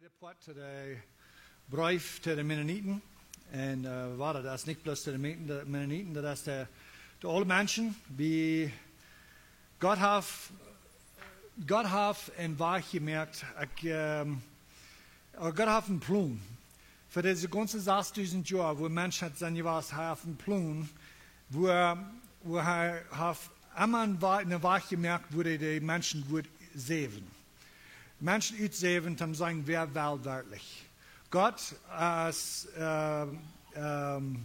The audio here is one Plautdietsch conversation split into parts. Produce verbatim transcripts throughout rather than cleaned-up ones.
De Poat to de Breef to de Mennoniten. Un, äh, wada, daut es nich bloos to de Men-, de Mennoniten, daut es de, de aule Menschen, wie Gott haft, Gott haft een Wajch jemoakt. Ekj, ähm, oba Gott haft een Plon. Fa dise gaunze sastdusent Joa, wua Menschheit sent jewast, hee haft een Plon, wua, wua hee haft emma een Wa-, een Wajch jemoakt, wua hee de Menschen wudd säwen. Menschen utsäwen, toom sajen, wäa well werkjlich. Gott es, äh, ähm,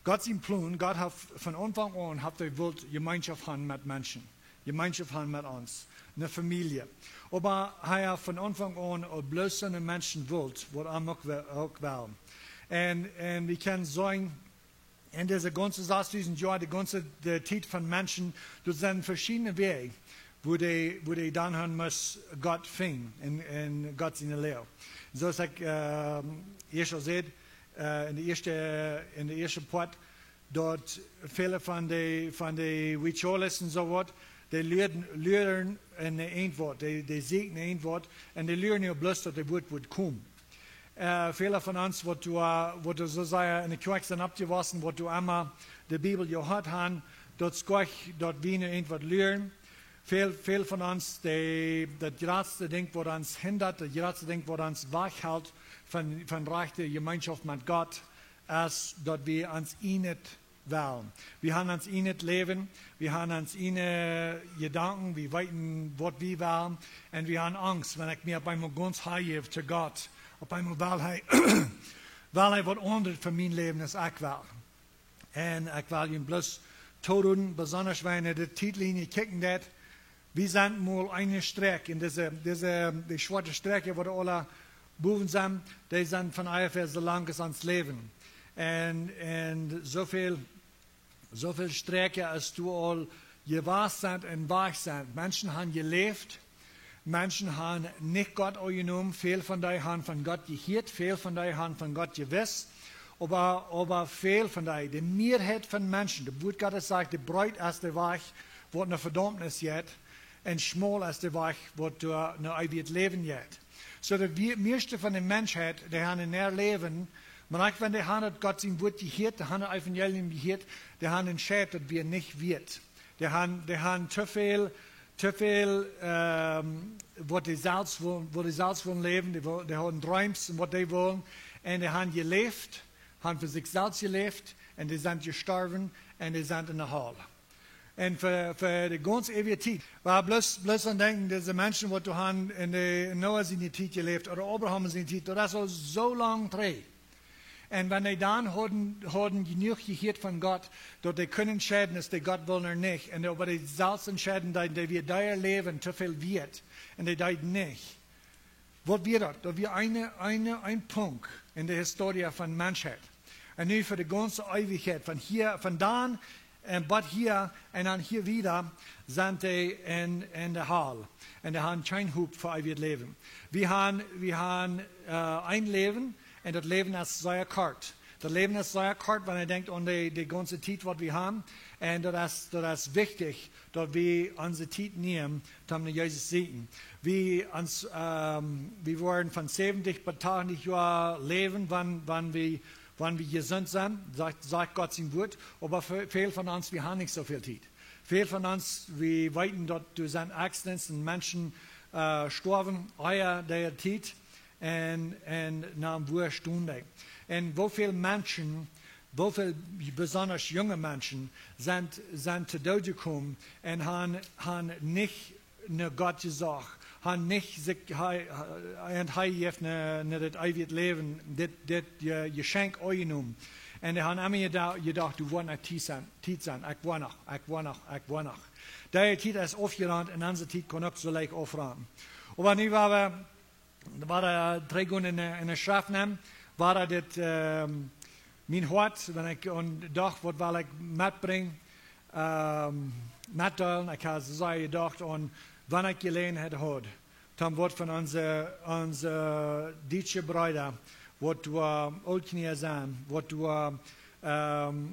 Gott sien Plon, Gott haft von Aunfank aun, haft hee wult Jemeenschoft haben met Menschen. Jemeenschoft haben met ons. Eene Famielje. Oba hee haft von Aunfank aun uk bloos soone Menschen wult, waut am uk we-, uk wellen. Un, un wie kjennen seenen, en dise gaunze sastdusent Joa, de gaunze, de Tiet von Menschen, doa sent veschiedne Wäaj, wua dee, wua dee dan han must Gott finjen en, en Gott siene Läaje. Soo aus ekj, ähm, ieescht aul säd, äh, en de ieeschte, en de ieeschte Poat, daut väle von de, von de Huicholes un soo waut, dee luaren, luaren eene Auntwuat, dee, dee sieekjen eene Auntwuat, un dee luaren nu bloos daut de Wuat woat komen. Äh, väle von ons, waut doa, waut doa soo sea en de Kjoakj sent oppjewossen, waut doa emma de Bibel jehuat han, daut es goa nich, daut wie nu irjentwaut luaren. Väl, väl von ons, de, daut jratste Dinkj, waut ons hindat, daut jratste Dinkj, waut ons wajchhelt von, von rajchte Jemeenschoft met Gott, es daut wie ons ieejnet wellen. Wie han ons ieejnet Läwen, wie han ons ieejne Jedanken, wie weeten, waut wie wellen. Un wie han Angst, wan ekj mie opp eemol gaunz hanjäw to Gott, opp eemol well hee, well hee waut aundret fa mien Läwen aus ekj well. Un ekj well junt bloos tooroopen, besonda wan eena de Tietlinie kjikjen deit, wie sent mol eene Strakj, en dise, dise, de schwoate Strakj, waut doa aula bowen sent, dee sent von onjefäa soo lang aus ons Läwen. Un, un soo väl, soo väl Strakj aus doa aul jewast sent un wajch sent. Menschen han jeläft, Menschen han nich Gott aunjenomen, väl von dee han von Gott jehieet, väl von dee han von Gott jewist, oba, oba väl von dee, de Mieeheit von Menschen, daut Wuat Gottes sajcht, de breet es de Wajch, waut no Vedaumnis jeit, un schmaul es de Wajch, waut doa no eewjet Läwen jeit. Soo daut wie, mieeschte von de Menschheit, dee han en äa Läwen, mau uk wan dee han daut Gott sien Wuat jehieet, dee han daut Evangelium jehieet, dee han entscheet, daut wia nich wieet. Dee han, dee han too väl, too väl, ähm, waut dee selfst wullen, waut dee selfst wullen läwen, dee wul-, dee hauden Dreems un waut dee wullen. Un dee han jeläft, han fa sikj selfst jeläft, un dee sent jestorwen, un dee sent en de Hal. Un fa, fa de gaunze eewje Tiet. Oba bloos, bloos aun denkjen, dise Menschen, waut doa han en de, en Noah siene Tiet jeläft, ooda Abraham siene Tiet, daut es aul soo lang trigj. Un wan dee dan hauden, hauden jenuach jehieet von Gott, daut dee kunnen entscheiden, aus dee Gott wullen ooda nich. Un oba dee selfst entscheiden, dee, dee wia äa Läwen too väl wieet. Un dee deeden nich. Waut wia daut? Daut wia eene, eene, een Punkt en de Historie von Menschheit. Un nu fa de gaunze Eewichkjeit, von hia, von dan un bat hia un dan hia wieda, sent dee en, en de Hal. Un dee han kjeen Hopninj fa eewjet Läwen. Wie han, wie han, äh, een Läwen, un daut Läwen es sea kort. Daut Läwen es sea kort, wan eena denkjt aun de, de gaunze Tiet, waut wie han. Un daut es, daut es wichtich, daut wie onse Tiet nämen, om no Jesus to sieekjen. Wie ons, ähm, wie woaren von säwentich bat tachentich Joa läwen, wan, wan wie, wan wie jesunt sent, sajcht, sajcht Gott sien Wuat. Oba ve-, väl von ons, wie han nich soo väl Tiet. Väl von ons, wie weeten, daut doa sent Accidents un Menschen, äh, stoawen, ea dee Tiet un, un no wua stonen dee. Un woo väl Menschen, woo väl besonda junge Menschen sent, sent to Doot jekomen un han, han nich no Gott jesocht, han nich sikj, hee, hee, un hee haft no, no daut eewje Läwen, dit, dit, äh, Jeschenkj aunjenomen. Un dee han emma jeda-, jedocht, doa woat noch Tiet sennen, Tiet sennen, ekj woa noch, ekj woa noch, ekj woa noch. Dee Tiet es aufjerant un onse Tiet kaun uk soo leicht aufrannen. Oba nu, wua wie wada trigj gonen en, en de Schreft nämen, wada dit, ähm, mien Hoat, wan ekj aun docht, waut well ekj metbrinjen, ähm, metdeelen, ekj ha soo sea jedocht aun, wan ekj Jeläajenheit haud, dan woat von onse, onse dietsche Breeda, waut doa Ooltkolonia sent, waut doa, ähm,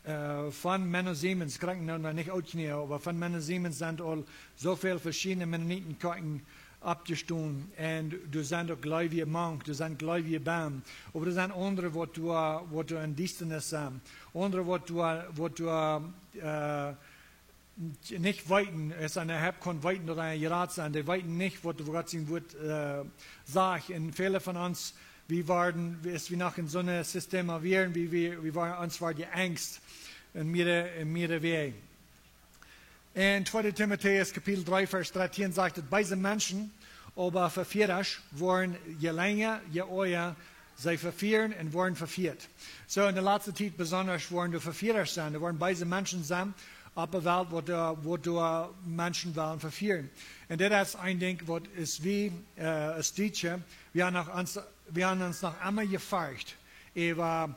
äh, von Menno Simons, krakjt nu noch nich Ooltkolonia, oba von Menno Simons sent aul soo väl veschiedne Mennoniten Kjoakjen oppjestonen. Un doa sent uk Gleewje mank, doa sent Gleewje bie. Oba doa sent aundre, waut doa, waut doa en Diestanis sent. Aundre, waut doa, waut doa, äh, nich weeten, es een, hab kaun weeten, daut eena jerat sent. Dee weeten nich, waut Gott sien Wuat, äh, sajcht. Un väle von ons, wie wieren, aus wie noch en soon System wieren, wie, wie, wie wieren, ons wia jeangst en mearere, en mearere Wäaj. En tweede Timotäus Kapitel dree, Varsch dartieen sajcht et: Beese Menschen, oba Vefieerasch, woaren je lenja, je oaja see vefieren un woaren vefieet. Soo, en de latste Tiet besonda woaren doa Vefieerasch sennen, doa woaren beese Menschen sennen opp de Welt, waut doa, waut doa Menschen wellen vefieren. Un dit es een Dinkj, waut es wie, äh, aus Dietsche, wie haben noch ons, wie haben ons noch emma jefroacht, äwa,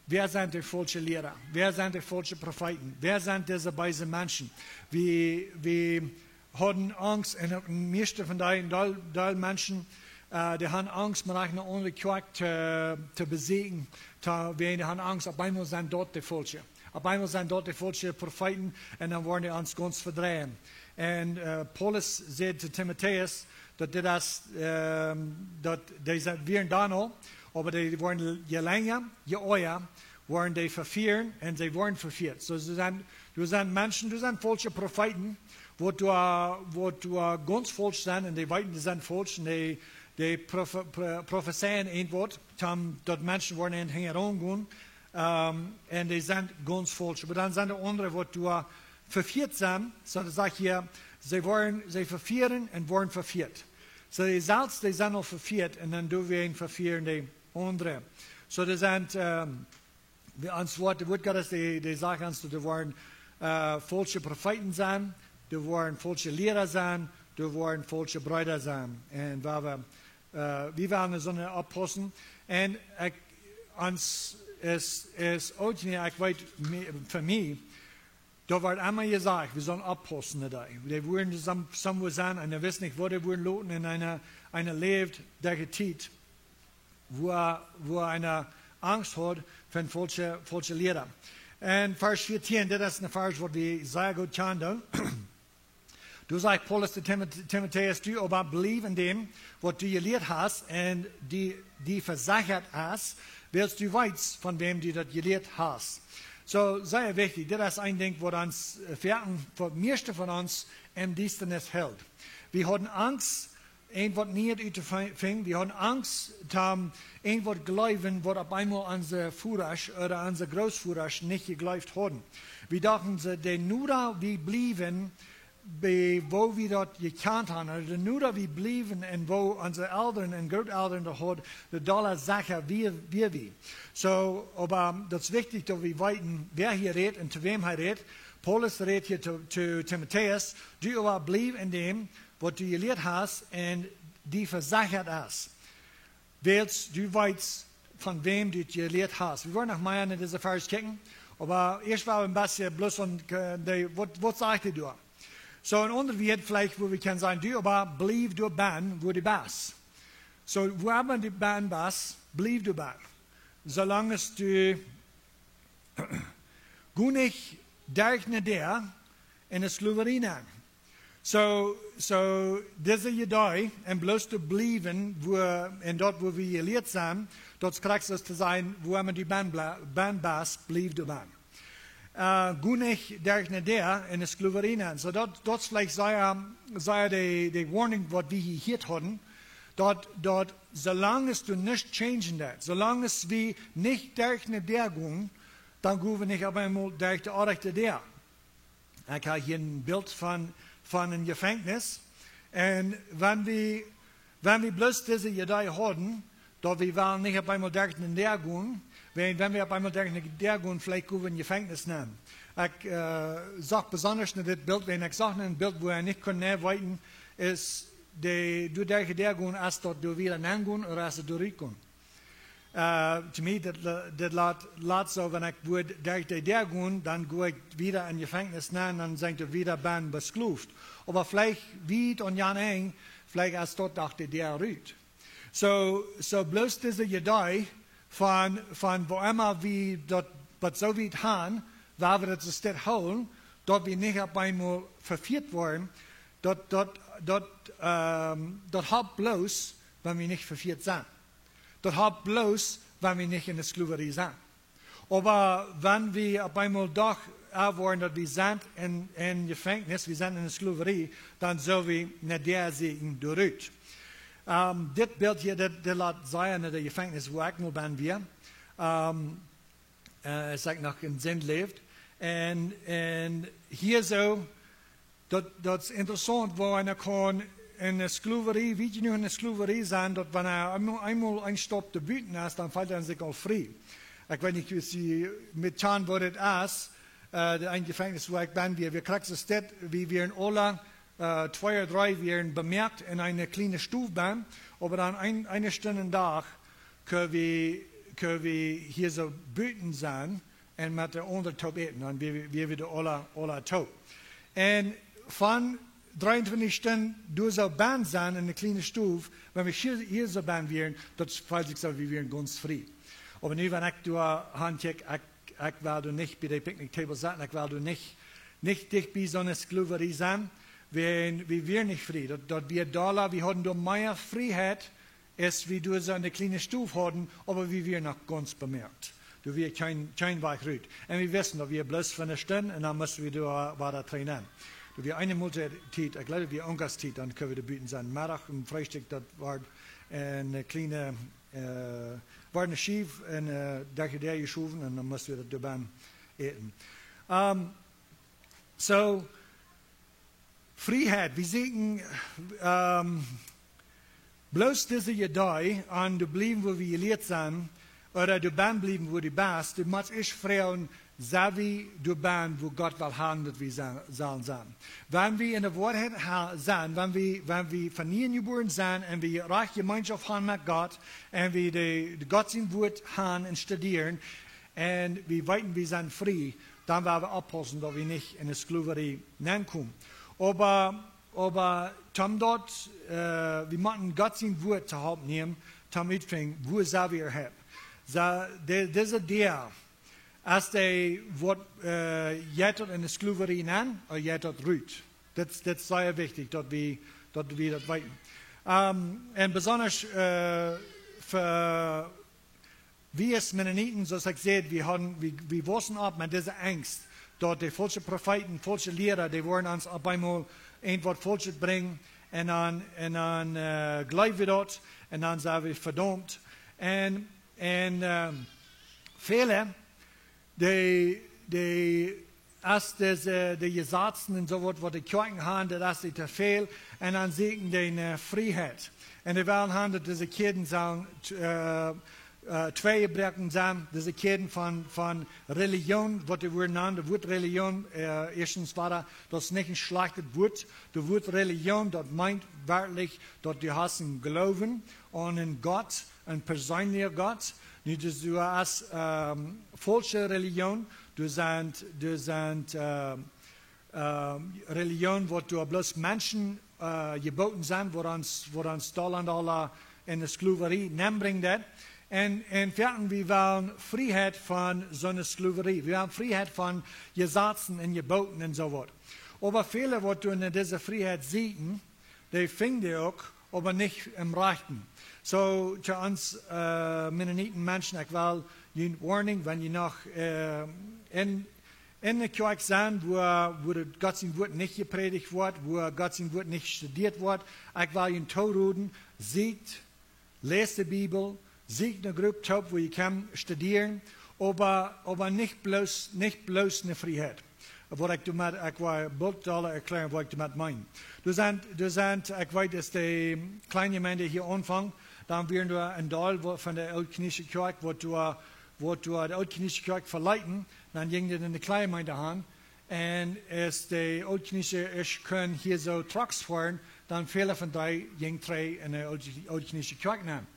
wäa sent de faulsche Liera? Wäa sent de faulsche Profeeten? Wäa sent dise beese Menschen? Wie, wie hauden Angst, un uk mieeschte von dee, een Deel, Deel Menschen, äh, dee haben Angst, mau no eene aundre Kjoakj to, to besieekjen, to, wiels dee haben Angst, opp eemol sent daut de faulsche. Opp eemol sent daut de faulsche Profeeten, un dan woaren dee ons gaunz vedreien. Un, äh, Paulus säd to Timotäus, daut dit es, ähm, daut dee sent, wieren dan aul, oba dee woaren je lenja, je oaja, woaren dee vefieren un see woaren vefieet. Soo, see sent, doa sent Menschen, doa sent faulsche Profeeten, waut doa, waut doa gaunz faulsch sent, un dee weeten, dee sent faulsch, un dee, dee profe-, pro-, profezeien een Wuat, dan daut Menschen woaren an hinjaraun gonen, ähm, un dee sent gaunz faulsch. Oba dan sent doa aundre, waut doa vefieet sent, soo daut sajcht hia, see woaren, see vefieren un woaren vefieet. Soo, dee selfst, dee sent aul vefieet, un dan doawäajen vefieren dee aundre. Soo, doa sent, ähm, wie ons Wuat, daut Wuat Gottes, dee, dee sajcht ons, daut doa woaren, äh, faulsche Profeeten sennen, doa woaren faulsche Liera sennen, doa woaren faulsche Breeda sennen. Un wie, äh, wie wellen doa soo oppaussen. Un ekj, ons es, es uk nich, ekj weet, mie-, fa mie, doa woat emma jesajcht, wie sellen oppaussen doabie. Dee woaren some-, somewhere sennen, un dee wisten nich, wua dee woaren loten, un eena, eena läft dise Tiet, wua, wua eena Angst haft von faulsche, faulsche Liera. Un Varsch vieetieen, dit es een Varsch, waut wie sea goot kjanen. Doa sajcht Paulus to Timot-, Timotäus: Du oba bliew en däm, waut du jelieet hast, un die, die vesechat hast, wiels du weetst, von wäm du daut jelieet hast. Soo, sea wichtich, dit es een Dinkj, waut ons, äh, foaken, fa mieeschte von ons, em Diestanis helt. Wie hauden Angst, een Wuat Nieet ut to fi-, finjen. Wie hauden Angst, daut een Wuat jleewen, waut opp eemol onse Vodasch ooda onse Grootvodasch nich jejleeft hauden. Wie dochten, see, de noda wie bliewen, bie woo wie daut jekjant haben, ooda de noda wie bliewen un woo onse Elren un Grootelren daut hauden, de dolla secha wia, wia wie. Soo, oba daut es wichtich, daut wie weeten, wäa hia rät un to wäm hee rät. Paulus rät hia to, to Timotäus: Du oba bliew en däm, waut du jelieet hast, un die vesechat es, wiels du weetst, von wäm du daut jelieet hast. Wie woaren noch mea en dise Varsch kjikjen, oba ieescht woa wie een bät bloos aun, äh, de, waut, waut sajcht hee doa? Soo, een aundret Wuat veleicht, wua wie kjennen sajen: Du oba bliew doa bennen, wua du best. Soo, wua emma du bennen best, bliew doa bennen. Soo lang aus du, go nich derch ne Däa en de Sklowerie nenn. Soo, soo, dise Idee, un bloos to bliewen, wua, en daut, wua wie jelieet sent, daut es krakjt soo aus to sajen, wua emma du bennen blie-, bennen best, bliew doa bennen. Äh, go nich derch ne Däa en de Sklowerie nenn. Soo daut, daut es veleicht sea, sea de, de warning, waut wie hia jehieet hauden, daut, daut soo lang aus du nuscht changen deist, soo lang aus wie nich derch ne Däa gonen, dan go wie nich opp eemol derch de orrajchte Däa. Ekj hab hia een Bilt von, von een Jefenkjnis. Un wan wie, wan wie bloos dise Idee hauden, daut wie wellen nich opp eemol derch ne Däa gonen, wiels wan wie opp eemol derch ne Däa gonen, veleicht go wie en Jefenkjnis nenn. Ekj, äh, sach besonda no dit Bilt, wiels ekj sach een Bilt, wua ekj nich kunn nich weeten, es de, du derch de Däa gonen, es daut du wada nenn gonen, ooda es daut du rut gonen? Äh, to mie, dit, dit lat, lat soo, wan ekj wudd derch de Däa gonen, dan go ekj wada en Jefenkjnis nenn, dan sie ekj wada bennen beskloft. Oba veleicht wiet aun jan Enj, veleicht es daut doch de Däa rut. Soo, soo bloos dise Idee von, von wua emma wie daut, waut soo wiet han, wua wie daut soo steit hoolen, daut wie nich opp eemol vefieet woaren, daut, daut, daut, ähm, daut halpt bloos, wan wie nich vefieet sent. Daut halpt bloos, wan wie nich enne Sklowerie sent. Oba wan wie opp eemol doch woaren, daut wie sent en, en Jefenkjnis, wie sent enne Sklowerie, dan sell wie no dee Sied doa rut. Ähm, dit Bilt hia, dit, dit lat sea no de Jefenkjnis, wua ekj mol benn wia. Ähm, äh, aus ekj noch en Sind läwd. Un, un hia soo, daut, daut es interessaunt, woo eena kaun enne Sklowerie, woo jie nu enne Sklowerie sent, daut wan eena eemol, eemol een Staup doa buten es, dan feelt eena sikj aul frie. Ekj weet nich, aus jie met kjanen, waut daut es, äh, de eene Jefenkjnis, wua ekj benn wia, wie krakjt soo, wie wieren aula, äh, twee ooda dree wieren bemoakt en eene kjliene Stow benn, oba dan een, eene Stund aum Dach kunn wie, kunn wie hia soo buten sennen un met de aundre toop äten. Dan wia, wia wie aula, aula toop. Un von dreeuntwintich Stunden doa soo benn sennen en eene kjliene Stow, wan wie hia, hia soo benn wieren, daut feelt sikj soo, wie wieren gaunz frie. Oba nu, wan ekj doa han kjikj, ekj, ekj well doa nich bie de picnic table setten, ekj well doa nich, nich dicht bie soone Sklowerie sennen, wan wie wieren nich frie. Daut, daut wia dolla, wie hauden doa mea Frieheit, aus wie doa soo eene kjliene Stow hauden, oba wie wieren noch gaunz bemoakt. Doa wia kjeen, kjeen Wajch rut. Un wie wisten, daut wia bloos fa eene Stund un dan musten wie doa wada trigj nenn. Doa wia eene Moltiet, ekj jleew, daut wia Onkost, dan kunnen wie doa buten sennen. Meddach un Freestikj, daut wort en eene kjliene, äh, wort eene Schiew un, äh, doa jeschowen un dan musten wie daut doa benn äten. Ähm, soo, Frieheit, wie seenen, ähm, bloos dise Idee aun doa bliewen, wua wie jelieet sent, ooda doa benn bliewen, wua du best, du motst ieescht froagen, sent wie doa benn, wua Gott well han, daut wie sent, sellen sennen. Wan wie enne Woarheit ha-, sent, wan wie, wan wie von nieem jebuaren sent un wie rajchte Jemeenschoft han met Gott un wie de, de Gott sien Wuat han un studieren, un wie weeten, wie sent frie, dan woa wie oppaussen, daut wie nich enne Sklowerie nenkomen. Oba, oba toom daut, äh, wie motten Gott sien Wuat to Help nämen, toom utfinjen, wua sent wie hia. Soo, de, dise Däa, aus dee woat, äh, jeit daut enne Sklowerie nenn, ooda jeit daut rut. Daut, daut es sea wichtich, daut wie, daut wie daut weeten. Ähm, un besonda, äh, fa wie aus Mennoniten, soo aus ekj säd, wie hauden, wie, wie wussen opp met dise Angst, daut de faulsche Profeeten, faulsche Liera, dee woaren ons opp eemol irjentwaut Faulschet brinjen, un dan, un dan, äh, jleew wie daut, un dan sent wie vedaumt. Un, un, ähm, väle, dee, dee aus dise, de Jesazen un soo waut, waut de Kjoakjen han, daut es dee to väl. Un dan seenen dee ne Frieheit. Un dee wellen han, daut dise Kjäden sellen, äh, äh, twei jebroaken sennen, dise Kjäden von, von Relijoon, waut dee wudden nanen, daut Wuat Relijoon, äh, ieeschtens wia daut, daut es nich een schlajchtet Wuat. Daut Wuat Relijoon, daut meent werkjlich, daut du hast een Gloowen aun een Gott, een perseenelja Gott. Nu, daut es, ähm, faulsche Relijoon, daut sent, daut sent, äh, ähm, Relijoon, waut doa bloos Menschen, äh, jebooten sent, waut ons, waut ons dolla un dolla enne Sklowerie nenbrinjt. Un, un foaken, wie wellen Frieheit von soone Sklowerie. Wie wellen Frieheit von Jesazen un Jebooten un soo waut. Oba väle, waut doa no dise Frieheit sieekjen, dee finjen dee uk, oba nich em Rajchten. Soo, to ons, äh, Mennoniten Menschen, ekj well junt warnen, wan jie noch, äh, en, en eene Kjoakj sent, wua, wua daut Gott sien Wuat nich jeprädicht woat, wua Gott sien Wuat nich studieet woat, ekj well junt toroden, sieekjt, läst de Bibel, sieekjt eene Grupp toop, wua jie kjennen studieren, oba, oba nich bloos, nich bloos ne Frieheit. Waut ekj doamet, ekj woa boolt aul erkjläaren, waut ekj doamet meen. Doa sent, doa sent, ekj weet, aus de kjliene Jemeent hia aunfunk, dan wieren doa een Deel, waut von de Ooltkolonische Kjoakj, waut doa, waut doa de Ooltkolonische Kjoakj veleeten, dan jinjen dee en de kjliene Jemeent han. Un aus de Ooltkolonische ieescht kunnen hia soo Trucks foaren, dan väle von dee jinjen trigj en de Ooltkolonische Kjoakj nenn.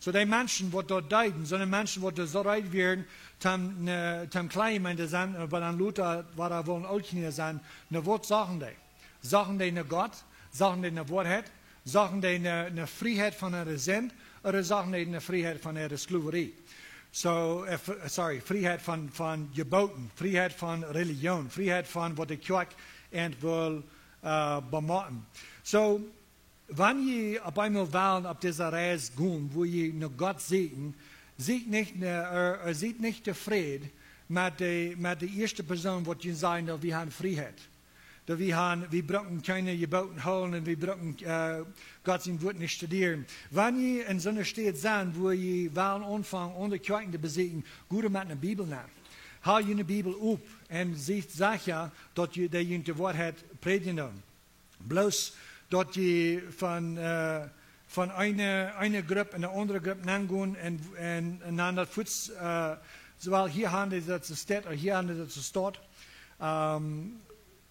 Soo dee Menschen, waut doa deeden, soone Menschen, waut doa soo reed wieren, toom, äh, toom kjliene Jemeent sennen, oba dan lota, waut doa wullen Ooltkolonia sennen, nu waut sagen dee? Sagen dee no Gott? Sagen dee no Woarheit? Sagen dee no, no Frieheit von äare Sind? Ooda sagen dee no Frieheit von äare Sklowerie? Soo, äh, f-, sorry, Frieheit von, von Jebooten, Frieheit von Relijoon, Frieheit von waut de Kjoakj an well, äh, bemotten. So, wan jie opp eemol wellen opp dise Reis gonen, wua jie no Gott sieekjen, siet nich, äh, äh, siet nich tofräd met de, met de ieeschte Persoon, waut jie sajen, daut wie haben Frieheit. Daut wie haben, wie brucken kjeene Jeboten hoolen un wie brucken, äh, Gott sien Wuat nich studieren. Wan jie en soone Staut sent, wua jie wellen aunfangen, aundre Kjoakjen to besieekjen, go met eene Bibel no. Hab june Bibel op un siet secha, daut jie, daut jie de Woarheit prädjen doonen. Bloos daut jie von, äh, von eene, eene Grupp en eene aundre Grupp nengonen un, un, un dan daut fuaz, äh, soo aus hia haben dee daut soo steit, ooda hia haben dee daut soo steit, ähm,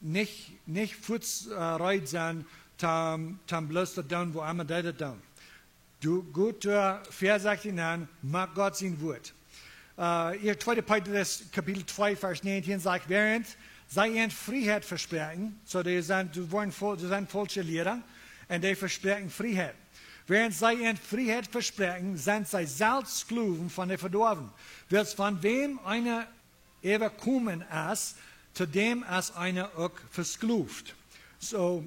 nich, nich fuaz, äh, reed sennen, toom, toom bloos daut doonen, wua emma dee daut doonen. Doo, go doa väasechtich nenn, met Gott sien Wuat. Äh, hia tweede Petrus Kapitel twee, Varsch negentieen sajcht: Wäarent see junt Frieheit vespräakjen, so dee sent, dee woaren fol-, dee sent faulsche Liera, un dee vespräakjen Frieheit. Wäarent see junt Frieheit vespräakjen, sent see selfst Sklowen von de Vedoawen. Wiels von wäm eena äwakomen es, to däm es eena uk vesklowt. So,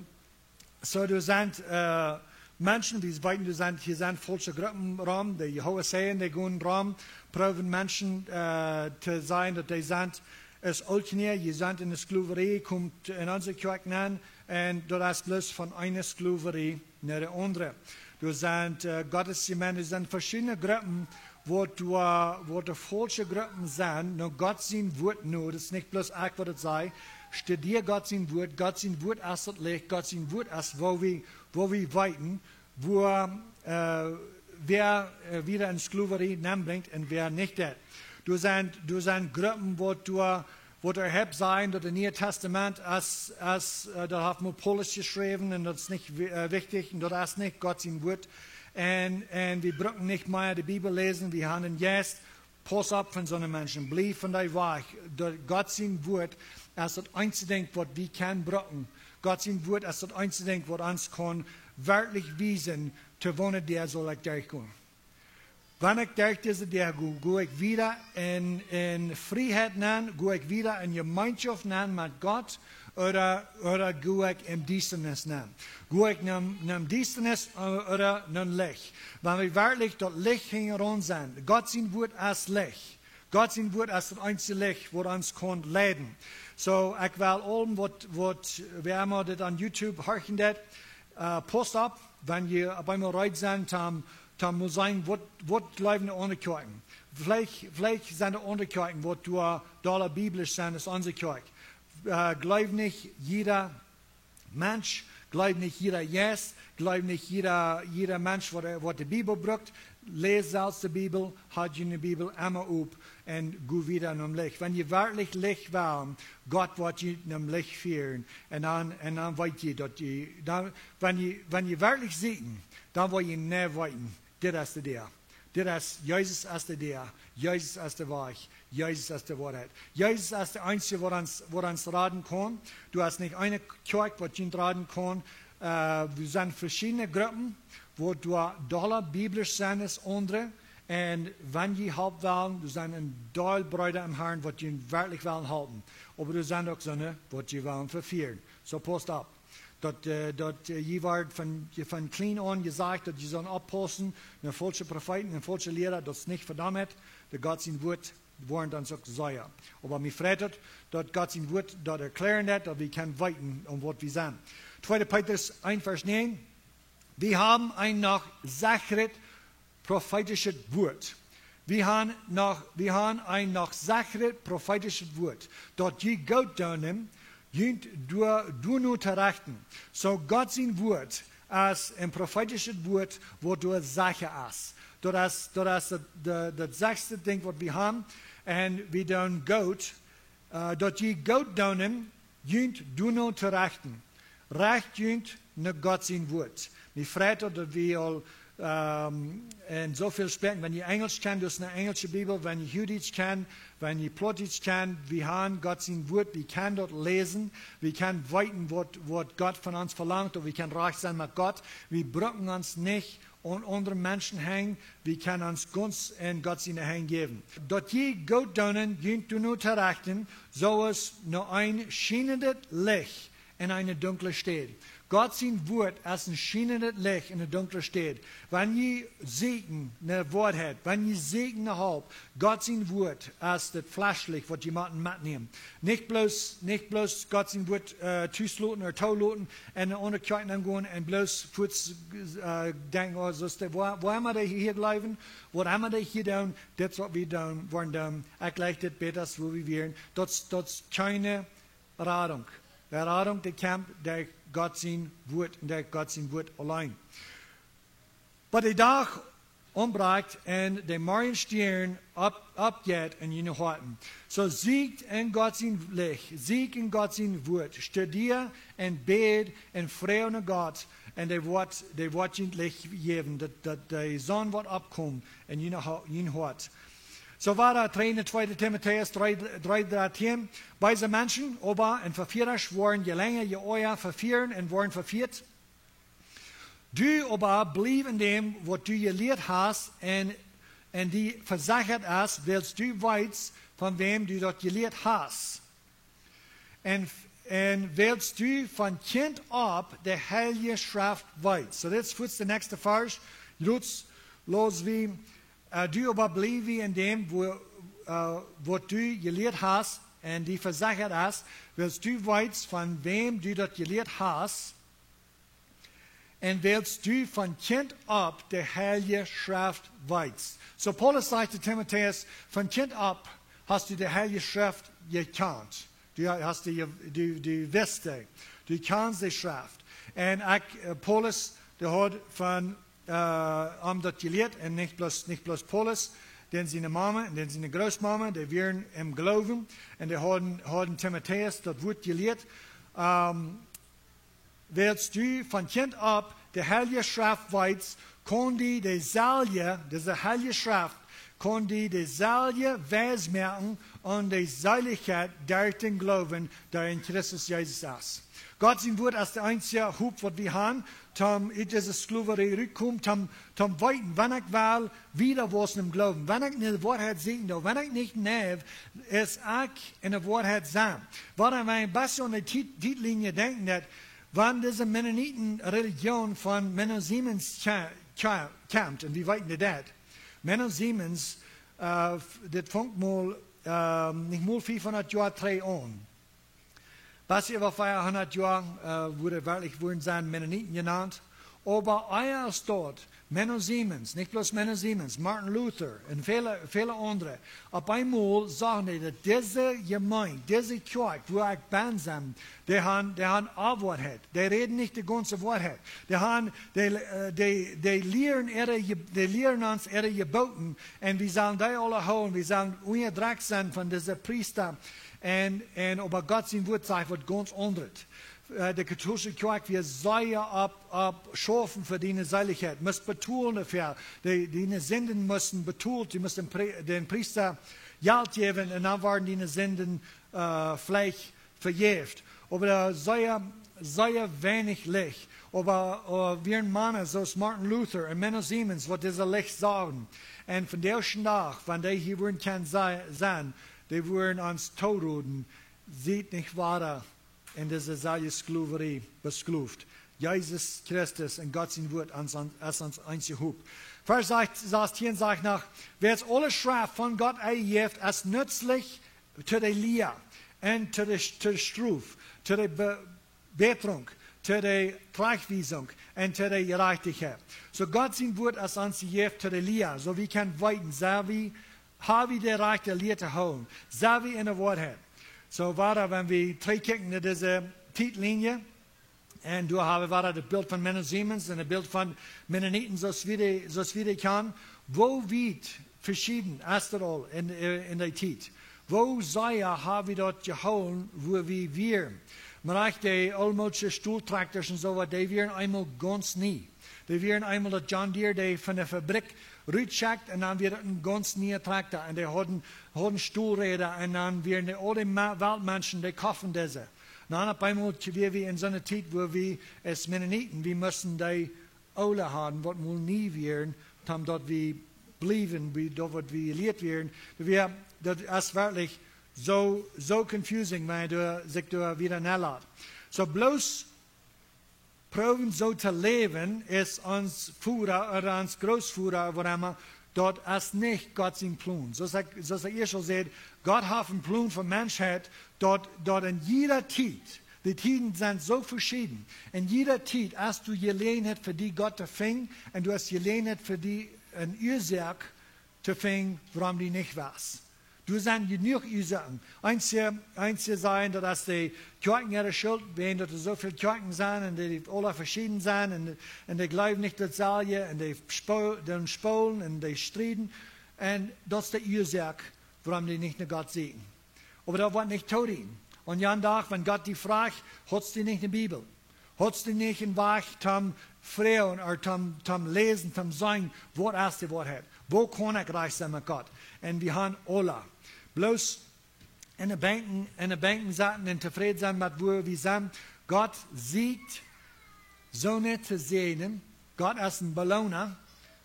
so, doa sent, äh, Menschen, wie weeten, doa sent, hia sent faulsche Gruppen rom, de Jehovah Zeijen, dee gonen rom, proowen Menschen, äh, to sajen, daut dee sent, es uk nich, jie sent en de Sklowerie, komt en onse Kjoakj nenn, un daut es bloos von eene Sklowerie no de aundre. Doa sent, äh, Gott siene Jemeent, doa sent veschiedne Gruppen, waut doa, waut doa faulsche Gruppen sent, no Gott sien Wuat no, daut es nich bloos ekj waut daut saj. Studia Gott sien Wuat, Gott sien Wuat es daut Licht, Gott sien Wuat es, woo wie, woo wie weeten, wua, äh, wäa, äh, wieda en Sklowerie nenbrinjt un wäa nich deit. Doa sent, doa sent Gruppen, waut doa, waut doa haben sajen, daut daut Niee Tastament es, es, äh, daut haft mau Paulus jeschräwen un daut es nich wi-, äh, wichtich un daut es nich Gott sien Wuat. Un, un wie brucken nich mea de Bibel läsen, wie haben een Jeist. Pauss opp von soone Menschen, bliew von dee wajch. Daut Gott sien Wuat es daut eensje Dinkj, waut wie kjennen brucken. Gott sien Wuat es daut eensje Dinkj, waut ons kaun werkjlich wiesen, to woone Däa saul ekj derchgonen. Wan ekj derch dise Däa go, go ekj wieda en, en Frieheit nenn, go ekj wieda en Jemeenschoft nenn met Gott, ooda, ooda go ekj en Diestanis nenn? Go ekj no, no Diestanis, äh, ooda no Licht? Wan wie werkjlich daut Licht hinjaraun sent, Gott sien Wuat es Licht. Gott sien Wuat es daut eensje Licht, waut ons kaun leiden. So, ekj well aulem, waut, waut, wäa emma dit aun YouTube horchen deit, äh, pauss opp, wan jie opp eemol reed sent, toom, toom mol seenen, waut, waut jleewen de aundre Kjoakjen. Veleicht, veleicht sent de aundre Kjoakjen, waut doa dolla biblisch sent aus onse Kjoakj. Äh, jleew nich jieda Mensch, jleew nich jieda Jeist, jleew nich jieda, jieda Mensch, waut, waut de Bibel brukt. Läs selfst de Bibel, hab june Bibel emma op un go wieda nom Licht. Wan jie werkjlich Licht wellen, Gott woat jie nom Licht fieren. Un dan, un dan weet jie daut jie, dan, wan jie, wan jie werkjlich sieekjen, dan woa jie nich weeten, dit es de Däa. Dit es, Jesus es de Däa, Jesus es de Wajch, Jesus es de Woarheit. Jesus es de eensje, waut ons, waut ons raden kaun. Doa es nich eene Kjoakj, waut junt raden kaun. Äh, wie sent veschiedne Gruppen, waut doa dolla biblisch sent aus aundre. Un wan jie Help wellen, doa sent een Deel Breeda em Harn, waut junt werkjlich wellen halpen. Oba doa sent uk soone, waut jie wellen vefieren. So, pauss opp. Daut, äh, daut, äh, jie woaren von, jie von kjlien aun jesajcht, daut jie sellen oppaussen no faulsche Profeeten un faulsche Liera, daut es nich vedaumt. De Gott sien Wuat woarnt ons uk sea. Oba mie freit daut, daut Gott sien Wuat daut erkjläaren deit, daut wie kjennen weeten, om waut wie sent. Tweede Petrus eent, Varsch näajen: Wie haben een noch sechret profeetischet Wuat. Wie haben noch, wie haben een noch sechret profeetischet Wuat, daut jie goot doonen, junt doa, doano to rechten. So, Gott sien Wuat es een profeetischet Wuat, waut doa secha es. Daut es, daut es daut, daut, daut sechste Dinkj, waut wie haben. Un wie doonen goot, äh, daut jie goot doonen, junt doano to rechten. Recht junt no Gott sien Wuat. Mie freit daut, daut wie aul, ähm, en soo väl Sproaken, wan jie Enjelsch kjennen, daut es eene enjelsche Bibel, wan jie Huachdietsch kjennen, wan jie Plautdietsch kjennen, wie haben Gott sien Wuat, wie kjennen daut läsen, wie kjennen weeten, waut, waut Gott von ons velangt, un wie kjennen rajcht sennen met Gott. Wie brucken ons nich aun aundre Menschen henjen, wie kjennen ons gaunz en Gott siene Henj jäwen. Daut jie goot doonen, junt doano to rechten, soo aus no een schienendet Licht en eene dunkle Städ. Gott sien Wort es een schienendet Licht en eene dunkle Staut. Wan jie sieekjen no Woarheit, wan jie sieekjen no Help, Gott sien Wort es daut Flaschlicht, waut jie motten metnämen. Nich bloos, nich bloos Gott sien Wort, äh, tusloten ooda toloten un eene aundre Kjoakj aungonen un bloos fuaz, äh, denkjen, oh, soo es daut, woo, woo emma dee hia jleewen, waut emma dee hia doonen, dit es waut wie doonen, woaren doonen. Ekj jleich dit bäta aus woo wie wieren. Daut, daut es kjeene Radunk. De Radunk, dee kjemt derch Gott sien Wort un derch Gott sien Wort auleen. Bat de Dach aunbrakjt un de Morjenstiern opp-, oppjeit en june Hoaten. Soo sieekjt en Gott sien Licht, sieekjt en Gott sien Wort, studia un bäd un froag no Gott un dee woat, dee woat junt Licht jäwen, daut, daut de Sonn woat oppkomen en june Ho-, jun Hoat. Soo wada dree, tweede Timotäus dree, dree, dartieen. Beese Menschen oba un Vefieerasch woaren je lenja je oaja vefieren un woaren vefieet. Du oba bliew en däm, waut du jelieet hast un, un die vesechat es, wiels du weetst, von wäm du daut jelieet hast. Un, un wiels du von Kjint opp de Heilje Schreft weetst. Soo, dit es fuaz de näakjste Varsch. Jrots läs wie, äh, du oba bliew en däm, woo, äh, waut du jelieet hast, un die vesechat es, wiels du weetst, von wäm du daut jelieet hast, un wiels du von Kjint opp de Heilje Schreft weetst. Soo Paulus sajcht to Timotäus, von Kjint opp hast du de Heilje Schreft jekjant. Du hast dee je-, du, du wist dee. Du kjanst de Schreft. Un ekj, äh, Paulus, dee haud von, äh, am daut jelieet, un nich bloos, nich bloos Paulus, dan siene Mame un dan siene Grootmame, dee wieren em Gloowen, un dee hauden, hauden Timotäus daut Wort jelieet. Ähm, Wiels du von Kjint opp de Heilje Schreft weetst, kaun die deeselwje, dise Heilje Schreft, kaun die deeselwje wies moaken aun de Seelichkjeit derch dän Gloowen, dee en Christus Jesus es. Gott sien Wort es de eensje Hopninj, waut wie haben, toom ut dise Sklowerie rutkomen, toom, toom weeten, wan ekj well, wieda wausen em Gloowen. Wan ekj no de Woarheit sieekjen doo, wan ekj nich neiw, es ekj en de Woarheit sennen. Wuarom wie een bät aun de Tiet-, Tietlinie denkjen, daut wan dise Mennoniten Religion von Menno Simons kje-, kje-, kjemt, un wie weeten daut. Menno Simons, äh, f-, dit funk mol, ähm, nich mol fiefhundat Joa trigj aun. Bat äwa fiefhundat Joa, äh, wudden werkjlich wudden sennen Mennoniten jenant. Oba ea es daut, Menno Simons, nich bloos Menno Simons, Martin Luther un väle, väle aundre, opp eemol sagen dee, daut dise Jemeent, dise Kjoakj, wua ekj bie sie, dee haben, dee haben Onwoarheit. Dee räden nich de gaunze Woarheit. Dee haben, dee, äh, dee, dee lieren äare Je-, dee lieren ons äare Jeboten. Un wie sellen dee aule hoolen. Wie sellen unjadrekjt sennen von dise Priesta. Un, un oba Gott sien Wort sajcht waut gaunz aundret. Äh, de kautoolische Kjoakj wia sea opp, opp schaufen fa diene Seelichkjeit. Must betolen doafäa. De, diene Sinden musten betolt. Du must dän Pri-, dän Priesta Jelt jäwen un dan worden diene Sinden, äh, veleicht vejäft. Oba doa sea, sea weinich Licht. Oba, äh, wieren Mana soo aus Martin Luther un Menno Simons, waut dise Licht sagen. Un vondoag dän Dach, wan dee hia wudden kjennen se-, sennen, dee wudden ons tooroden, siet nich wieda en dise selwje Sklowerie beskloft. Jesus Christus un Gott sien Wort es ons, es ons eensje Hopninj. Varsch sastieen sajcht noch, wiels aule Schreft von Gott enjejäft es, nützlich to de Lia un to de, to de Strof, to de Be-, Bätrunk, to de Trajchtwiesunk un to de Jerajchtichkjeit. Soo Gott sien Wort es ons jejäft to de Lia, soo wie kjennen weeten, sent wie, haben wie de rajchte Lia to hoolen, sent wie en de Woarheit. Soo wada, wan wie trigjkjikjen no dise Tietlinie, un doa haben wie wada daut Bilt von Menno Simons un daut Bilt von Mennoniten, soo aus wie dee, soo aus wie dee kjanen. Woo wiet veschieden es daut aul en, äh, en de Tiet? Woo sea haben wie daut jehoolen, wua wie wieren? Mau uk de oolmoodsche Stoltrakjtasch un soo waut, dee wieren eemol gaunz nie. Dee wieren eemol daut John Deere, dee von de Fabrikj rutschekjt un dan wia daut een gaunz niea Trakjta. Un dee hauden, hauden Stolräda un dan wieren dee aul de Ma-, Weltmenschen, dee koften dise. Dan opp eemol wia wie en soone Tiet, wua wie aus Mennoniten, wie musten dee oole haben, waut mol nie wieren, toom daut wie bliewen, bie daut waut wie jelieet wieren. Wie, daut es werkjlich soo, soo confusing, wan eena sikj doa wieda nenlat. Soo bloos proowen soo to läwen aus ons Voda ooda ons Grootvoda, waut emma, daut es nich Gott sien Plon. Soo aus ekj, soo aus ekj ieescht aul säd, Gott haft een Plon fa Menschheit, daut, daut en jieda Tiet, de Tieden sent soo veschieden, en jieda Tiet hast du Jeläajenheit fa die Gott to finjen un du hast Jeläajenheit fa die eene Uasoak to finjen, wuarom du nich west. Du sent jenuach Uasoaken. Eenje, eenje sajen, daut es de Kjoakjen äare Schult, wäajen daut doa soo väl Kjoakjen sent un dee aula veschieden sent un, un dee jleewen nich daut selwje un dee spo-, dee spolen un dee strieden. Un daut es de Uasoak, wuarom dee nich no Gott sieekjen. Oba daut woat nich toorieekjen. Un jan Dach, wan Gott die fruacht, hast du nich de Bibel? Hast du nich een Wajch toom froagen ooda toom, toom läsen, toom seenen, waut es de Woarheit? Woo kaun ekj rajcht sennen met Gott? Un wie haben aula bloos en de Benkj, en de Benkj setten un tofräd sennen met woo wie sent. Gott sieekjt soone to säajnen. Gott es een Beloona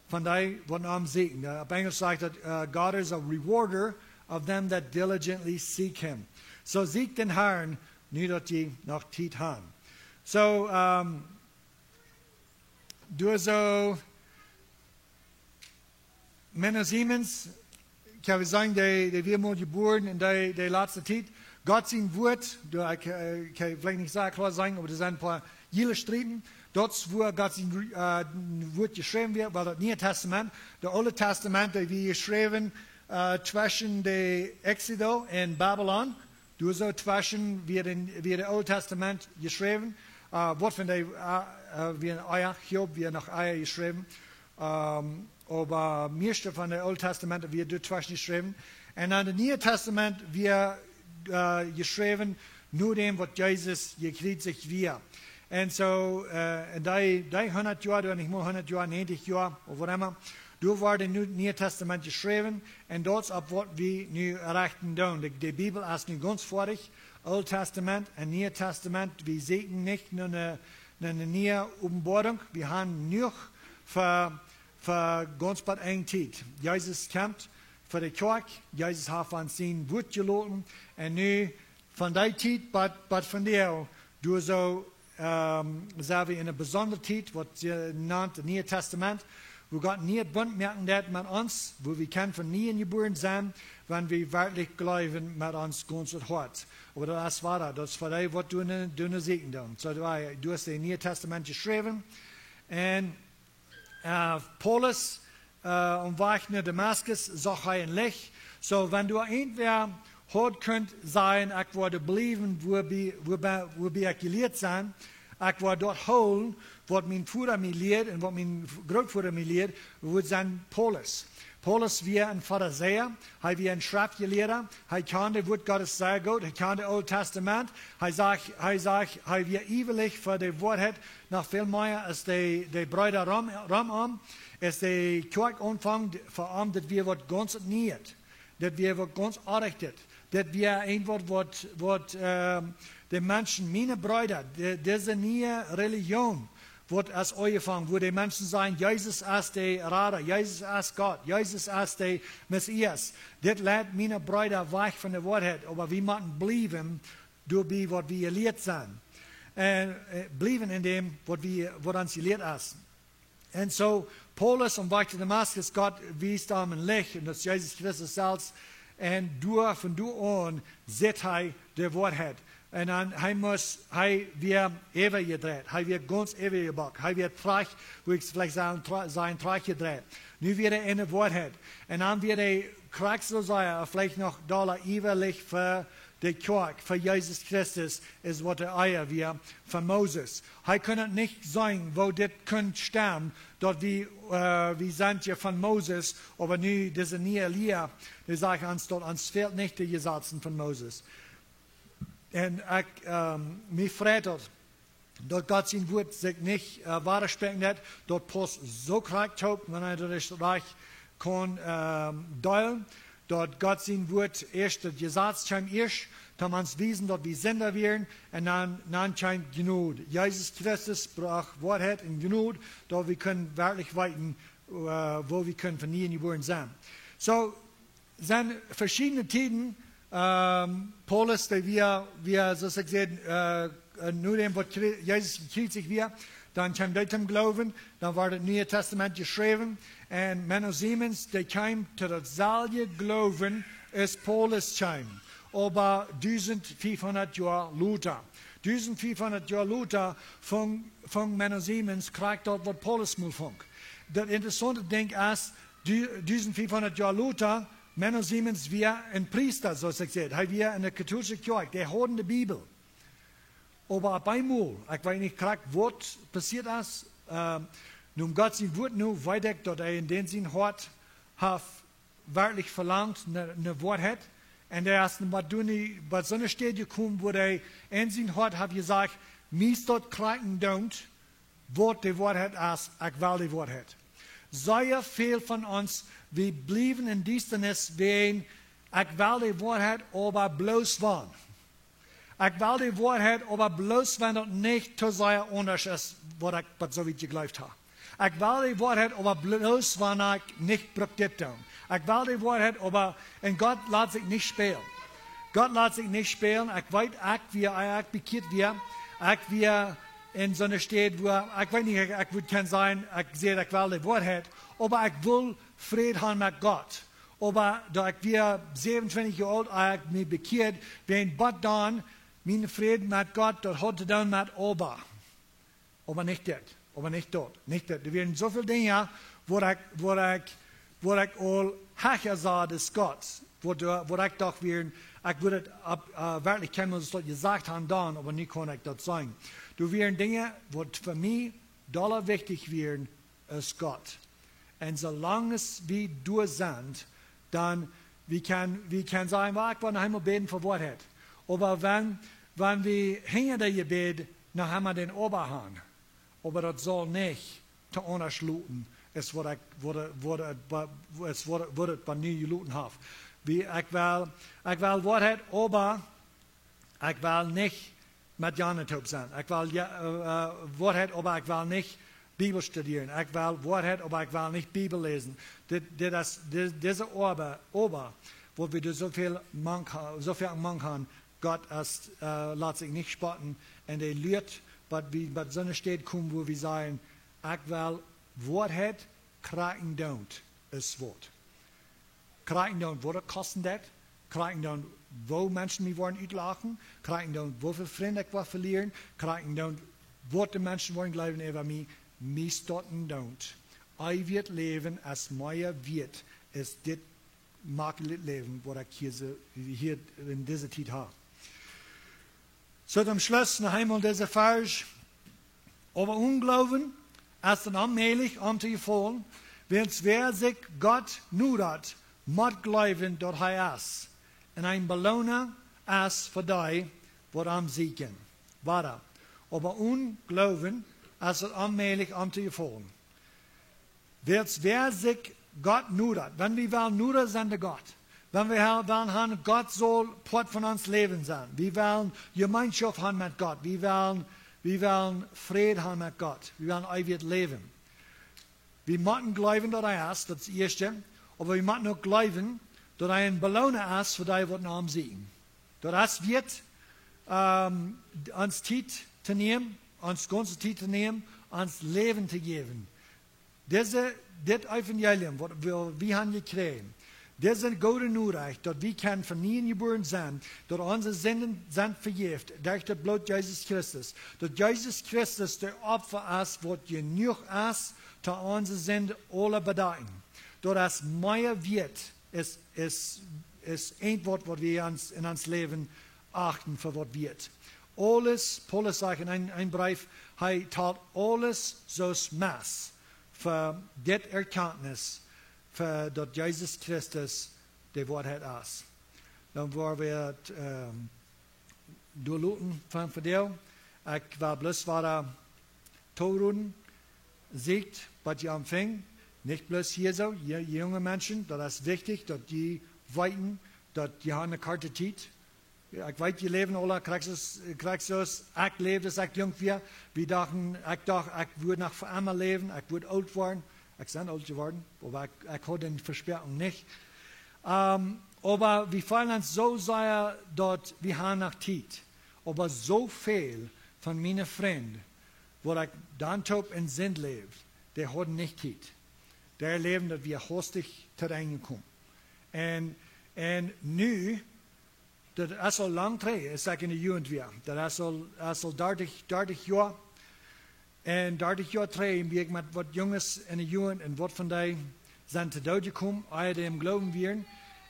von dee, waut no am sieekjen. Äh, opp Enjlisch sajcht daut, äh, "God is a rewarder of them that diligently seek him." Soo sieekjt dän Harn, nu daut jie noch Tiet haben. Soo, ähm, doa soo Menno Siemens, ekj kaun sajen, dee, dee wia mol jebuaren en dee, dee latste Tiet. Gott sien Wuat, doa, ekj, äh, ekj kaun veleicht nich soo kloa sajen, oba doa sent een poa jiele Striepen. Daut es wua Gott sien, äh, Wuat jeschräwen wia, wia daut Niee Tastament. Daut Oole Tastament, daut wia jeschräwen, äh, tweschen de Exodo en Babilon. Doa soo tweschen wia daut, wia daut Oole Tastament jeschräwen. Äh, waut von dee, äh, äh, wia ea, Hiob wia noch ea jeschräwen. Ähm, oba mieeschte von daut Oole Tastament wia doa tweschen jeschräwen. Un dan daut Niee Tastament wia, äh, jeschräwen no däm waut Jesus jekjriezicht wia. Un soo, äh, en dee, dee hundat Joa, doa nich mol hundat Joa, näajentich Joa, ooda waut emma, doa wort daut Nu-, Niee Tastament jeschräwen. Un daut es opp waut wie nu rechten doonen. De, de Bibel es nu gaunz foadich. Oole Tastament un Niee Tastament, wie sieekjen nich no eene, no eene niee Openboarunk. Wie haben jenuach fa, fa gaunz bat eene Tiet. Jesus kjemt fa de Kjoakj, Jesus haft ons sien Wuat jeloten. Un nu, von dee Tiet bat, bat vondoag, doa soo, ähm, sent wie en eene besondre Tiet, waut see nant daut Niee Tastament, wua Gott een nieen Bunt moaken deit met ons, wua wie kjennen von nieem jebuaren sennen, wan wie werkjlich jleewen met ons gaunzet Hoat. Oba daut es woa, daut es fa dee waut doa no, doa no sieekjen doonen. Soo, doa, doa es daut Niee Tastament jeschräwen. Un, äh, Paulus, äh, aum Wajch no Damaskus, sach hee een Licht. Soo, wan doa irjentwäa haud kunt sajen, ekj woa doa bliewen, wua bie, wua bie, wua bie ekj jelieet sie, ekj woa daut hoolen, waut mien Voda mie lieed un waut mien Grootvoda mie lieed, wudd sennen Paulus. Paulus wia een Farisäa, hee wia een Schreftjelieeda, hee kjand daut Wuat Gottes sea goot, hee kjand daut Oole Tastament, hee sach, hee sach, hee wia iewrich fa de Woarheit, noch väl mea aus de, de Breeda rom, rom am, aus de Kjoakj aunfunk, fa am daut wia waut gaunz Nieet. Daut wia waut gaunz Oajchtet. Daut wia een Wuat waut, waut, ähm, de Menschen, miene Breeda, de, dise niee Religion, waut es aunjefongen, wua de Menschen sajen, Jesus es de Rada, Jesus es Gott, Jesus es de Messias. Dit leit miene Breeda wajch von de Woarheit, oba wie motten bliewen, doabie waut wie jelieet sent. Un, äh, bliewen en däm waut wie, waut ons jelieet es. Un soo, Paulus aum Wajch no Damaskus, Gott wiest am een Licht, un daut es Jesus Christus selfst. Un doa, von doa aun, sitt hee de Woarheit. Un dan, hee must, hee wia äwajedreit, hee wia gaunz äwajebockt, hee wia trigj, woo ekj veleicht saj, tri-, saj, trigj jedreit. Nu wia hee en de Woarheit. Un dan wia hee krakjt soo sea, veleicht noch dolla iewrich fa de Kjoakj, fa Jesus Christus, aus waut hee ea wia von Moses. Hee kunn daut nich seenen, woo dit kunn stemmen, daut wie, äh, wie sent je von Moses, oba nu dise niee Lia, dee sajcht ons daut ons fält nich de Jesazen von Moses. Un ekj, ähm, mie freit daut, daut Gott sien Wuat sikj nich, äh, wadaspäakjen deit, daut pausst soo krakjt toop, wan eena daut ieescht rajcht kaun, ähm, deelen, daut Gott sien Wuat ieescht daut Jesaz kjeem ieescht, toom ons wiesen daut wie Sinda wieren, un dan, dan kjeem Jnod. Jesus Christus brocht Woarheit un Jnod, daut wie kunnen werkjlich weeten, äh, woo wie kunnen von nieem jebuaren sennen. Soo, sent veschiedne Tieden, ähm, Paulus, dee wia, wia, soo aus ekj säd, äh, äh, no däm waut Chri-, Jesus jekjriezicht wia, Dan kjeem dee toom Gloowen, dan wort daut Niee Tastament jeschräwen. Un Menno Simons, dee kjeem to daut selwje Gloowen aus Paulus kjeem. Oba dusent fiefhundat Joa lota. Dusent fiefhundat Joa lota funk, funk Menno Simons krakjt daut, waut Paulus mol funk. Daut interessaunte Dinkj es, du-, dusent fiefhundat Joa lota, Menno Simons wia een Priesta, soo aus ekj säd. Hee wia enne katoolsche Kjoakj, dee hauden de Bibel. Oba opp eemol, ekj weet nich krakjt, waut passieet es, ehm, no Gott sien Wuat no, weet ekj, daut hee en dän sien Hoat haft werkjlich velangt no, no Woarheit. Un hee es, waut doo nu, waut soone Städ jekomen, wua hee en sien Hoat haft jesajcht: "Mie es daut krakjt endoont, waut de Woarheit es, ekj well de Woarheit." Sea väl von ons, wie bliewen en Diestanis wäajen: "Ekj well de Woarheit, oba bloos wan." Ekj well de Woarheit, oba bloos wan daut nich too sea aundasch es, waut ekj bat soo wiet jejleeft hab. Ekj well de Woarheit, oba bloos wan ekj nich bruk dit doonen. Ekj well de Woarheit, oba, un Gott lat sikj nich spälen. Gott lat sikj nich spälen. Ekj weet, ekj wia, ekj bekjieet wia, ekj wia en soone Städ, wua, ekj weet nich, ekj, ekj wudd kjennen sajen, ekj säd, ekj well de Woarheit, oba ekj wull Fräd han met Gott. Oba daut ekj wia säwenuntwintich Joa oolt, aus ekj mie bekjieed, wäajen bat dan, mien Fräd met Gott, daut haud to doonen met oba. Oba nich dit, oba nich daut, nich dit. Doa wieren soo väl Dinja, wua ekj, wua ekj, wua ekj aul hecha sach aus Gott. Wua, wua ekj docht wieren, ekj wudd et opp, eh, werkjlich kjennen, daut jesajcht han dan, oba nu kaun ekj daut seenen. Doa wieren Dinja, waut fa mie dolla wichtich wieren aus Gott. Un soo lang aus wie doa sent, dan, wie kjennen, wie kjennen sajen, "Well, ekj well noch eemol bäden fa Woarheit." Oba wan, wan wie hinja daut Jebäd noch eemol dän Oba han, oba daut saul nich too aundasch loten, es waut ekj, waut, waut, waut, es waut, waut et bie nu jeloten haft. Wie, ekj well, ekj well Woarheit, oba ekj well nich met Jana toop sennen. Ekj well, jo, eh, eh, Woarheit, oba ekj well nich Bibel studieren. Ekj well Woarheit, oba ekj well nich Bibel läsen. Dit, dit es, di-, dise Oba, Oba, wua wie doa soo väl mank ha-, soo väl mank han, Gott es, eh, lat sikj nich spotten. Un hee lieet, waut wie, waut soone Städ komen, wua wie sajen, ekj well Woarheit, krakjt endoont es waut. Krakjt endoont, waut et kosten deit. Krakjt endoont, woo Menschen mie woaren utlachen. Krakjt endoont, woo väl Frind ekj woa velieren. Krakjt endoont, waut de Menschen woaren jleewen äwa mie. Mie es daut endoont. Eewjet Läwen es mea wieet aus dit makjelit Läwen, waut ekj hia soo, hia en dise Tiet hab. Soo, toom Schluss noch eemol dise Varsch. Oba onen Gloowen es et onmäajlich, am to jefaulen, wiels wäa sikj Gott nodat, mott jleewen, daut hee es, un een Beloona es fa dee, waut am sieekjen. Wada. Oba onen Gloowen es et onmäajlich, am to jefaulen. Wiels wäa sikj Gott nodat, wan wie wellen noda sennen to Gott, wan wie ha-, wellen han, Gott saul Poat von ons Läwen sennen, wie wellen Jemeenschoft han met Gott, wie wellen, wie wellen Fräd han met Gott, wie wellen eewjet Läwen. Wie motten jleewen, daut hee es, daut es daut ieeschte, oba wie motten uk jleewen, daut hee een Beloona es fa dee, waut no am sieekjen. Daut es wieet, ehm, ons Tiet to nämen, ons gaunze Tiet to nämen, ons Läwen to jäwen. Dise, dit Evangelium, waut wie, wie han jekjräajen, dise goode Norecht, daut wie kjennen von nieem jebuaren sennen, daut onse Sinden sent vejäft derch daut Bloot Jesus Christus, daut Jesus Christus de Opfa es, waut jenuach es, to onse Sind aule bedakjen. Daut es mea wieet, es, es, es een Wuat, waut wie ons, en ons Läwen achten fa waut wieet. Aules, Paulus sajcht en een, een Breef, hee talt aules soo aus Mest fa dit Erkjantnis, fa daut Jesus Christus de Woarheit es. Dan woa wie et, ehm, doa loten von vondoag. Ekj well bloos wada tooroden, sieekjt waut jie aunfangen. Nich bloos hia soo, jie, jie junge Menschen, daut es wichtich, daut jie weeten, daut jie han eene korte Tiet. Ekj weet, jie läwen aule krakjt soo aus, krakjt soo aus ekj läwd, aus ekj junk wia. Wie dochten, ekj docht, ekj wudd noch fa emma läwen, ekj wudd oolt woaren. Ekj sie oolt jeworden, oba ekj, ekj haud de Vespräakjunk nich. Ehm, oba wie feelen ons soo sea, daut wie han noch Tiet. Oba soo väl von miene Frind, Waut ekj dan toop en Sind läwd, dee hauden nich Tiet. Dee läwden daut wia haustich to Enj komen. Un, un nu, daut es aul lang trigj, aus ekj enne Jugend wia. Daut es aul, es aul dartich, dartich Joa. Un dartich Joa trigj wia ekj met waut Junges enne Jugend un waut von dee sent to Doot jekomen, ea dee em Gloowen wieren.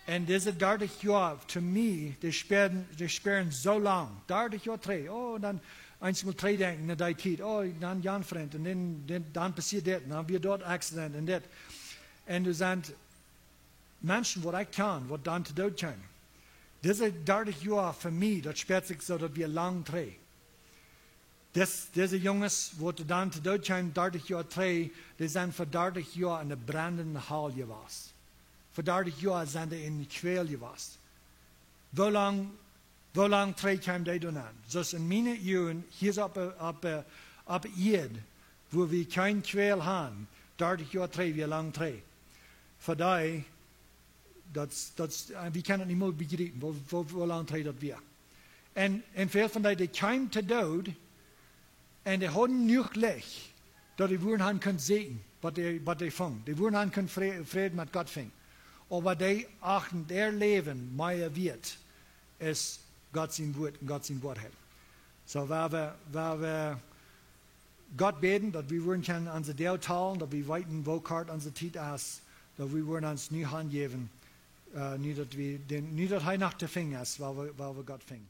Un dise dartich Joa, to mie, dee spieren, dee spieren soo lang. Dartich Joa trigj. Oh, dan eensmol trigj denkjen no dee Tiet. Oh, dan Jan Frint. Un dan, dan, dan passieed dit. Un dan wia daut Accident un dit. Un doa sent Menschen, waut ekj kjan, waut dan to Doot kjeemen. Dise dartich Joa fa mie, daut spiert sikj soo, daut wia lang trigj. Dis, dise Junges, waut dan to Doot kjeemen, dartich Joa trigj, dee sent fa dartich Joa enne brennende Hal jewast. Fa dartich Joa sent dee en Kjwäl jewast. Woo lang, woo lang trigj kjeemen dee doa aun? Soo aus en miene Uagen, hia opp, opp, opp Ieed, wua wie kjeen Kjwäl han, dartich Joa trigj wia lang trigj. Fa dee, daut, daut, wie kjennen daut nich mol bejriepen, woo, woo, woo lang trigj daut wia. Un, un väl von dee, dee kjeemen to Doot, un dee hauden jenuach Licht, daut dee wudden han kunnen seenen, waut dee, waut dee fungen. Dee wudden han kunnen Fre-, Fräd met Gott finjen. Oba dee achten äa Läwen mea wieet aus Gott sien Wuat un Gott siene Woarheit. Soo, wua wie, wua wie Gott bäden, daut wie wudden kjennen onse Doag talen, daut wie weeten, woo kort onse Tiet es, daut wie wudden ons nu hanjäwen, äh, nu daut wie dän, nu daut hee noch to finjen es, wua wie, wua wie Gott finjen.